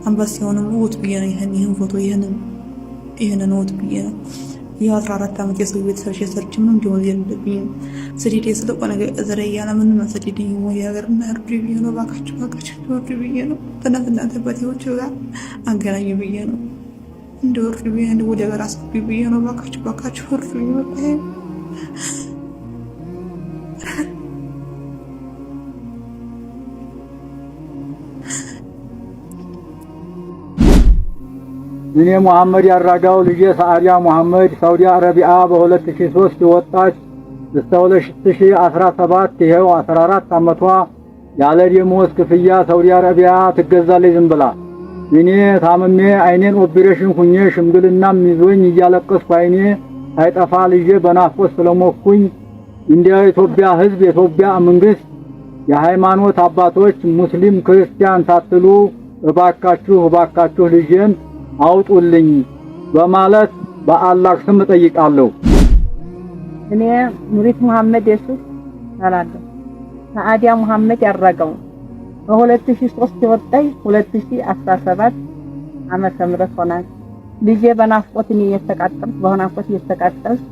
አምባሲውንም እውት ብዬ ነው ይህን ፎቶ ይህንን እውት ብዬ ነው። የ14 ዓመት የሰው ቤት ሰርቼ ሰርቼ ምንም ደሞዝ የለብኝም። ስደዴ ስለቆ ነገር ዘረ እያለ ምንም አልሰደደኝም ወደ ሀገር እና እርዱ ብዬ ነው። እባካችሁ እባካችሁ እርዱ ብዬ ነው። ትናንትና አባቴዎች ጋር አገናኙ ብዬ ነው። እንደ እርዱ ብዬ ነው። ወደ ሀገር አስገቡ ብዬ ነው። እባካችሁ እባካችሁ እርዱ። በቃ እኔ መሐመድ ያራጋው ልጄ ሰዓዲያ መሐመድ ሳውዲ አረቢያ በ2003 የወጣች እስከ 2017 ይኸው 14 ዓመቷ ያለ ደሞዝ ክፍያ ሳውዲ አረቢያ ትገዛለች ዝም ብላ። እኔ ታምሜ አይኔን ኦፕሬሽን ሁኜ ሽምግልናም ይዞኝ እያለቀስኩ አይኔ ሳይጠፋ ልጄ በናፍቆት ስለሞኩኝ እንደ ኢትዮጵያ ሕዝብ፣ የኢትዮጵያ መንግስት፣ የሃይማኖት አባቶች ሙስሊም ክርስቲያን ሳትሉ እባካችሁ እባካችሁ ልጄን አውጡልኝ በማለት በአላህ ስም እጠይቃለሁ። እኔ ኑሪት መሐመድ የሱፍ እላለሁ። ሰዓዲያ መሐመድ ያራጋው በ2003 የወጣኝ 2017 ዓመተ ምህረት ሆናል። ልጄ በናፍቆት እኔ እየተቃጠልኩ በናፍቆት እየተቃጠልኩ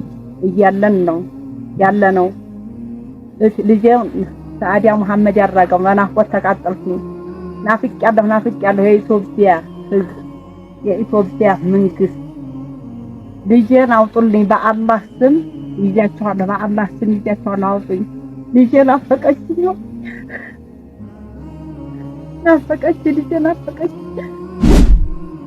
እያለን ነው ያለ ነው። ልጄ ሰዓዲያ መሐመድ ያራጋው በናፍቆት ተቃጠልኩኝ። ናፍቄያለሁ ናፍቄያለሁ። የኢትዮጵያ ሕዝብ፣ የኢትዮጵያ መንግስት ልጄን አውጡልኝ። በአላህ ስም ይዣችኋለሁ። በአላህ ስም ይዣችኋለሁ። አውጡኝ። ልጄ ናፈቀችኝ ነው ናፈቀች። ልጄ ናፈቀች።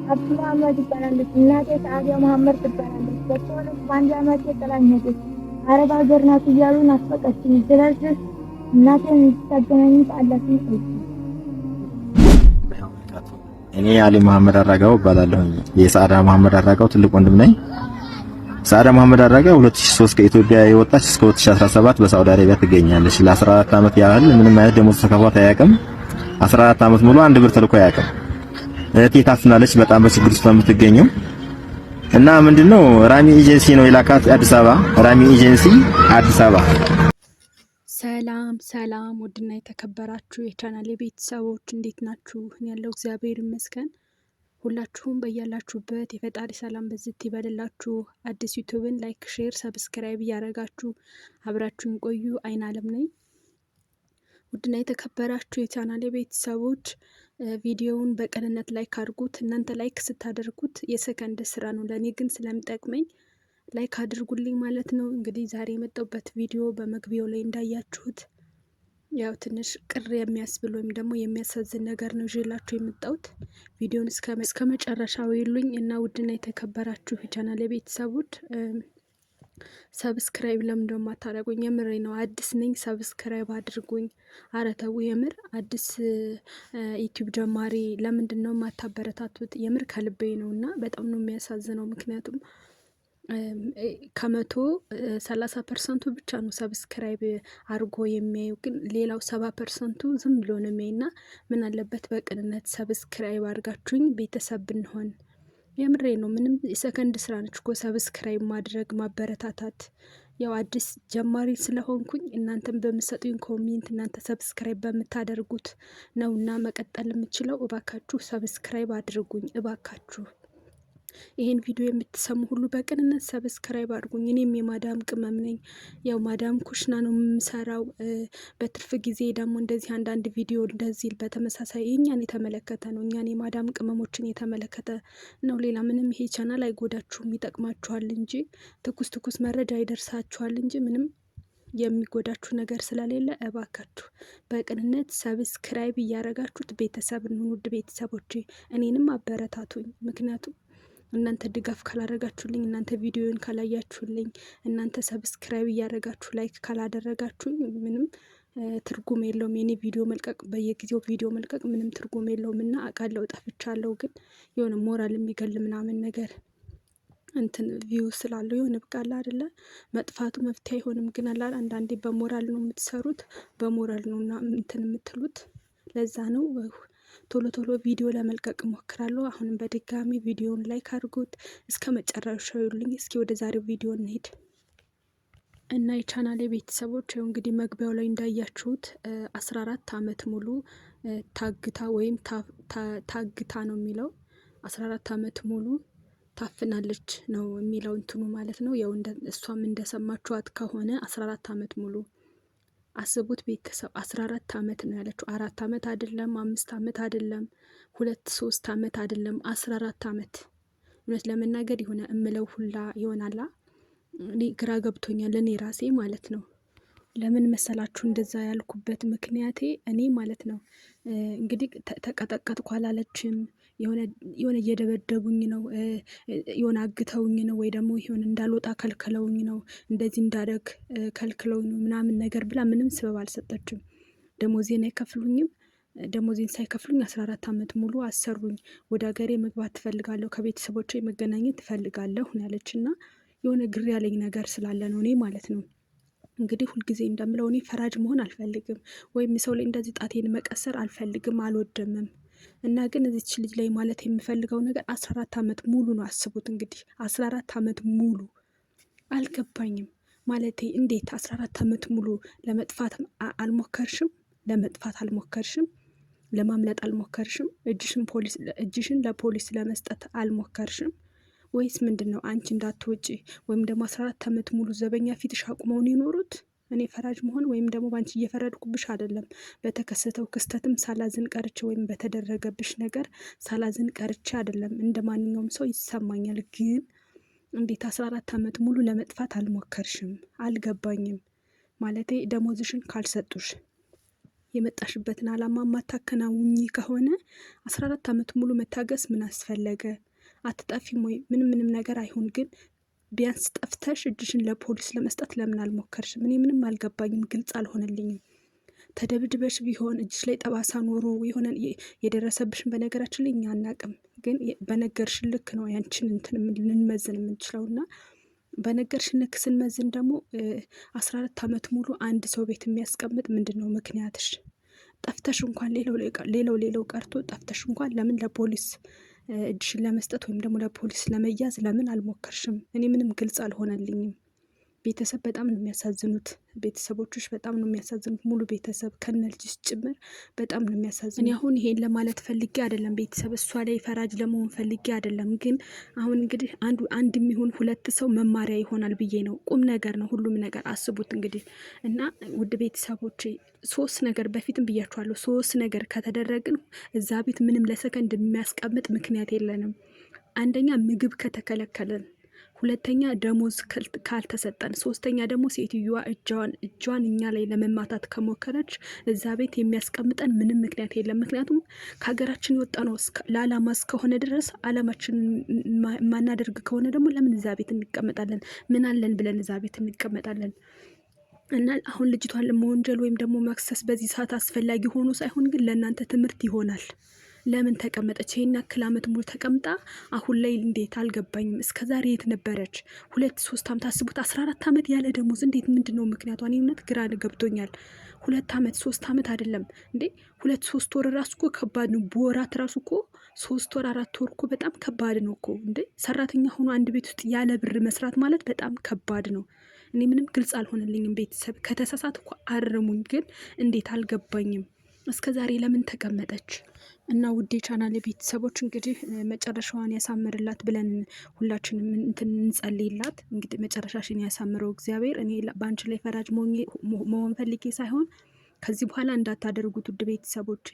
አብዱ መሐመድ ይባላለች። እናቴ ሰዓዲያ መሐመድ ትባላለች። በተወለድኩ በአንድ ዓመቴ ጥላኝ ሄደች። አረብ ሀገር ናት እያሉ ናፈቀችኝ። ስለዚህ እናቴን እንድታገናኝ በአላህ ስም ጠይቁ። እኔ አሊ መሐመድ አራጋው እባላለሁ። የሰዓዳ መሐመድ አራጋው ትልቅ ወንድም ነኝ። ሰዓዳ መሐመድ አራጋው 2003 ከኢትዮጵያ የወጣች እስከ 2017 በሳውዲ አረቢያ ትገኛለች። ለ14 ዓመት ያህል ምንም አይነት ደሞዝ ተከፍሏት አያውቅም። 14 ዓመት ሙሉ አንድ ብር ተልኮ አያውቅም። እህቴ ታፍናለች። በጣም በችግር ውስጥ ነው የምትገኘው። እና ምንድነው ራሚ ኤጀንሲ ነው የላካት አዲስ አበባ። ራሚ ኤጀንሲ አዲስ አበባ። ሰላም ሰላም፣ ውድና የተከበራችሁ የቻናል ቤተሰቦች እንዴት ናችሁ? እኔ ያለው እግዚአብሔር ይመስገን። ሁላችሁም በያላችሁበት የፈጣሪ ሰላም በዝት ይበልላችሁ። አዲስ ዩቱብን like፣ share፣ subscribe እያደረጋችሁ አብራችሁን ቆዩ። አይን አለም ነኝ። ውድና የተከበራችሁ የቻናል ቤተሰቦች ቪዲዮውን በቅንነት like አድርጉት። እናንተ like ስታደርጉት የሰከንድ ስራ ነው፣ ለእኔ ግን ስለሚጠቅመኝ like አድርጉልኝ ማለት ነው። እንግዲህ ዛሬ የመጣሁበት ቪዲዮ በመግቢያው ላይ እንዳያችሁት ያው ትንሽ ቅር የሚያስብል ወይም ደግሞ የሚያሳዝን ነገር ነው ይዤላችሁ የመጣሁት። ቪዲዮን እስከ መጨረሻው ይሉኝ እና ውድና የተከበራችሁ የቻናል ቤተሰቦች subscribe ለምን ደሞ አታደርጉኝ? የምሬ ነው፣ አዲስ ነኝ። Subscribe አድርጉኝ። ኧረ ተው የምር አዲስ ዩቲዩብ ጀማሪ ለምንድን ነው የማታበረታቱት? የምር ከልቤ ነው እና በጣም ነው የሚያሳዝነው። ምክንያቱም ከመቶ 30% ብቻ ነው subscribe አድርጎ የሚያዩ፣ ግን ሌላው 70% ዝም ብሎ ነው የሚያይና ምን አለበት በቅንነት subscribe አድርጋችሁኝ ቤተሰብ ብንሆን። የምሬ ነው። ምንም የሰከንድ ስራ ነች እኮ subscribe ማድረግ ማበረታታት። ያው አዲስ ጀማሪ ስለሆንኩኝ እናንተን በምሰጡኝ comment፣ እናንተ subscribe በምታደርጉት ነው እና መቀጠል የምችለው። እባካችሁ subscribe አድርጉኝ እባካችሁ። ይሄን ቪዲዮ የምትሰሙ ሁሉ በቅንነት subscribe አድርጉኝ። እኔም የማዳም ቅመም ነኝ። ያው ማዳም ኩሽና ነው የምሰራው። በትርፍ ጊዜ ደግሞ እንደዚህ አንዳንድ ቪዲዮ እንደዚህ በተመሳሳይ እኛን የተመለከተ ነው፣ እኛን የማዳም ቅመሞችን የተመለከተ ነው። ሌላ ምንም ይሄ ቻናል አይጎዳችሁም፣ ይጠቅማችኋል እንጂ ትኩስ ትኩስ መረጃ ይደርሳችኋል እንጂ ምንም የሚጎዳችሁ ነገር ስለሌለ እባካችሁ በቅንነት subscribe እያደረጋችሁት ቤተሰብ እንሁን። ውድ ቤተሰቦቼ እኔንም አበረታቱኝ። ምክንያቱም እናንተ ድጋፍ ካላደረጋችሁልኝ፣ እናንተ ቪዲዮን ካላያችሁልኝ፣ እናንተ subscribe እያደረጋችሁ like ካላደረጋችሁኝ ምንም ትርጉም የለውም። የኔ ቪዲዮ መልቀቅ በየጊዜው ቪዲዮ መልቀቅ ምንም ትርጉም የለውም እና አውቃለሁ ጠፍቻለሁ፣ ግን የሆነ ሞራል የሚገል ምናምን ነገር እንትን view ስላለው የሆነ ብቃላ አይደለ መጥፋቱ መፍትሄ አይሆንም። ግን አላ አንዳንዴ በሞራል ነው የምትሰሩት፣ በሞራል ነው እና እንትን የምትሉት ለዛ ነው። ቶሎ ቶሎ ቪዲዮ ለመልቀቅ እሞክራለሁ። አሁንም በድጋሚ ቪዲዮውን like አድርጉት እስከ መጨረሻው ይሉኝ። እስኪ ወደ ዛሬው ቪዲዮ እንሂድ። እና የቻናሌ ቤተሰቦች እንግዲህ መግቢያው ላይ እንዳያችሁት 14 አመት ሙሉ ታግታ ወይም ታግታ ነው የሚለው፣ 14 አመት ሙሉ ታፍናለች ነው የሚለው እንትኑ ማለት ነው። ያው እሷም እንደሰማችኋት ከሆነ 14 አመት ሙሉ፣ አስቡት ቤተሰብ፣ 14 አመት ነው ያለችው። 4 አመት አይደለም፣ 5 አመት አይደለም፣ 2 3 አመት አይደለም፣ 14 አመት። እውነት ለመናገር የሆነ እምለው ሁላ ይሆናላ፣ እኔ ግራ ገብቶኛል፣ እኔ ራሴ ማለት ነው። ለምን መሰላችሁ እንደዛ ያልኩበት ምክንያቴ? እኔ ማለት ነው እንግዲህ ተቀጠቀጥኩ አላለችም። የሆነ እየደበደቡኝ ነው፣ የሆነ አግተውኝ ነው፣ ወይ ደግሞ የሆነ እንዳልወጣ ከልክለውኝ ነው፣ እንደዚህ እንዳደግ ከልክለውኝ ነው ምናምን ነገር ብላ ምንም ስበብ አልሰጠችም። ደሞዜን አይከፍሉኝም፣ ደሞዜን ሳይከፍሉኝ 14 ዓመት ሙሉ አሰሩኝ። ወደ ሀገሬ መግባት ትፈልጋለሁ፣ ከቤተሰቦቼ መገናኘት ትፈልጋለሁ ያለች እና የሆነ ግር ያለኝ ነገር ስላለ ነው እኔ ማለት ነው። እንግዲህ ሁልጊዜ እንደምለው እኔ ፈራጅ መሆን አልፈልግም፣ ወይም ሰው ላይ እንደዚህ ጣቴን መቀሰር አልፈልግም፣ አልወደምም። እና ግን እዚች ልጅ ላይ ማለት የምፈልገው ነገር 14 ዓመት ሙሉ ነው። አስቡት እንግዲህ 14 ዓመት ሙሉ፣ አልገባኝም። ማለቴ እንዴት 14 ዓመት ሙሉ ለመጥፋት አልሞከርሽም? ለመጥፋት አልሞከርሽም? ለማምለጥ አልሞከርሽም? እጅሽን ለፖሊስ ለመስጠት አልሞከርሽም? ወይስ ምንድን ነው? አንቺ እንዳትወጪ ወይም ደግሞ 14 ዓመት ሙሉ ዘበኛ ፊትሽ አቁመውን የኖሩት? እኔ ፈራጅ መሆን ወይም ደግሞ በአንቺ እየፈረድኩብሽ አይደለም። በተከሰተው ክስተትም ሳላዝን ቀርቼ ወይም በተደረገብሽ ነገር ሳላዝን ቀርቼ አይደለም። እንደ ማንኛውም ሰው ይሰማኛል። ግን እንዴት 14 ዓመት ሙሉ ለመጥፋት አልሞከርሽም? አልገባኝም። ማለቴ ደሞዝሽን ካልሰጡሽ፣ የመጣሽበትን ዓላማ ማታከናውኝ ከሆነ 14 ዓመት ሙሉ መታገስ ምን አስፈለገ? አትጠፊም ወይ? ምንም ምንም ነገር አይሁን ግን ቢያንስ ጠፍተሽ እጅሽን ለፖሊስ ለመስጠት ለምን አልሞከርሽም? እኔ ምንም አልገባኝም፣ ግልጽ አልሆነልኝም። ተደብድበሽ ቢሆን፣ እጅሽ ላይ ጠባሳ ኖሮ የሆነ የደረሰብሽን፣ በነገራችን ላይ እኛ አናቅም፣ ግን በነገርሽን ልክ ነው ያንቺን እንትን ልንመዝን የምንችለው። እና በነገርሽን ልክ ስንመዝን ደግሞ 14 ዓመት ሙሉ አንድ ሰው ቤት የሚያስቀምጥ ምንድን ነው ምክንያትሽ? ጠፍተሽ እንኳን፣ ሌላው ሌላው ቀርቶ ጠፍተሽ እንኳን ለምን ለፖሊስ እጅሽን ለመስጠት ወይም ደግሞ ለፖሊስ ለመያዝ ለምን አልሞከርሽም? እኔ ምንም ግልጽ አልሆነልኝም። ቤተሰብ በጣም ነው የሚያሳዝኑት። ቤተሰቦችሽ በጣም ነው የሚያሳዝኑት። ሙሉ ቤተሰብ ከነ ልጅሽ ጭምር በጣም ነው የሚያሳዝኑት። እኔ አሁን ይሄን ለማለት ፈልጌ አይደለም፣ ቤተሰብ እሷ ላይ ፈራጅ ለመሆን ፈልጌ አይደለም። ግን አሁን እንግዲህ አንዱ አንድ የሚሆን ሁለት ሰው መማሪያ ይሆናል ብዬ ነው። ቁም ነገር ነው ሁሉም ነገር፣ አስቡት እንግዲህ። እና ውድ ቤተሰቦቼ ሶስት ነገር በፊትም ብያችኋለሁ። ሶስት ነገር ከተደረግን እዛ ቤት ምንም ለሰከንድ የሚያስቀምጥ ምክንያት የለንም። አንደኛ ምግብ ከተከለከለን፣ ሁለተኛ ደሞዝ ካልተሰጠን፣ ሶስተኛ ደግሞ ሴትዮዋ እጇን እኛ ላይ ለመማታት ከሞከረች እዛ ቤት የሚያስቀምጠን ምንም ምክንያት የለም። ምክንያቱም ከሀገራችን የወጣ ነው ለአላማ እስከሆነ ድረስ አላማችን የማናደርግ ከሆነ ደግሞ ለምን እዛ ቤት እንቀመጣለን? ምን አለን ብለን እዛ ቤት እንቀመጣለን? እና አሁን ልጅቷን ለመወንጀል ወይም ደግሞ መክሰስ በዚህ ሰዓት አስፈላጊ ሆኖ ሳይሆን ግን ለእናንተ ትምህርት ይሆናል። ለምን ተቀመጠች? ይሄን ያክል ዓመት ሙሉ ተቀምጣ አሁን ላይ እንዴት አልገባኝም። እስከ ዛሬ የት ነበረች? 2 3 ዓመት አስቡት። 14 ዓመት ያለ ደሞዝ እንዴት? ምንድን ነው ምክንያቷ? እኔ እውነት ግራ ገብቶኛል። 2 ዓመት 3 ዓመት አይደለም እንዴ፣ 2 3 ወር ራሱ እኮ ከባድ ነው። በወራት ራሱ እኮ 3 ወር 4 ወር እኮ በጣም ከባድ ነው እኮ እንዴ። ሰራተኛ ሆኖ አንድ ቤት ውስጥ ያለ ብር መስራት ማለት በጣም ከባድ ነው። እኔ ምንም ግልጽ አልሆነልኝም። ቤተሰብ ከተሳሳትኩ አርሙኝ። ግን እንዴት አልገባኝም። እስከ ዛሬ ለምን ተቀመጠች? እና ውዴ ቻናል ቤተሰቦች እንግዲህ መጨረሻዋን ያሳምርላት ብለን ሁላችንም እንትን እንጸልይላት። እንግዲህ መጨረሻሽን ያሳምረው እግዚአብሔር። እኔ በአንቺ ላይ ፈራጅ መሆን ፈልጌ ሳይሆን ከዚህ በኋላ እንዳታደርጉት ውድ ቤተሰቦች።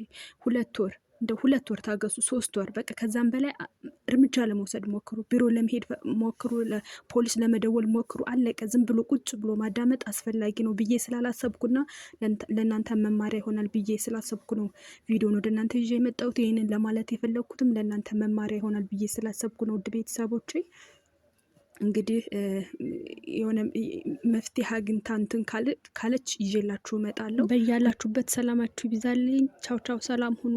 2 ወር፣ እንደ 2 ወር ታገሱ፣ 3 ወር በቃ። ከዛም በላይ እርምጃ ለመውሰድ ሞክሩ፣ ቢሮ ለመሄድ ሞክሩ፣ ፖሊስ ለመደወል ሞክሩ። አለቀ። ዝም ብሎ ቁጭ ብሎ ማዳመጥ አስፈላጊ ነው ብዬ ስላላሰብኩና ለእናንተ መማሪያ ይሆናል ብዬ ስላሰብኩ ነው ቪዲዮን ወደ እናንተ ይዤ የመጣሁት። ይህንን ለማለት የፈለግኩትም ለእናንተ መማሪያ ይሆናል ብዬ ስላሰብኩ ነው። ውድ ቤተሰቦቼ እንግዲህ የሆነ መፍትሄ አግኝታ እንትን ካለች ይዤላችሁ እመጣለሁ። በያላችሁበት ሰላማችሁ ይብዛልኝ። ቻው ቻው። ሰላም ሁኑ።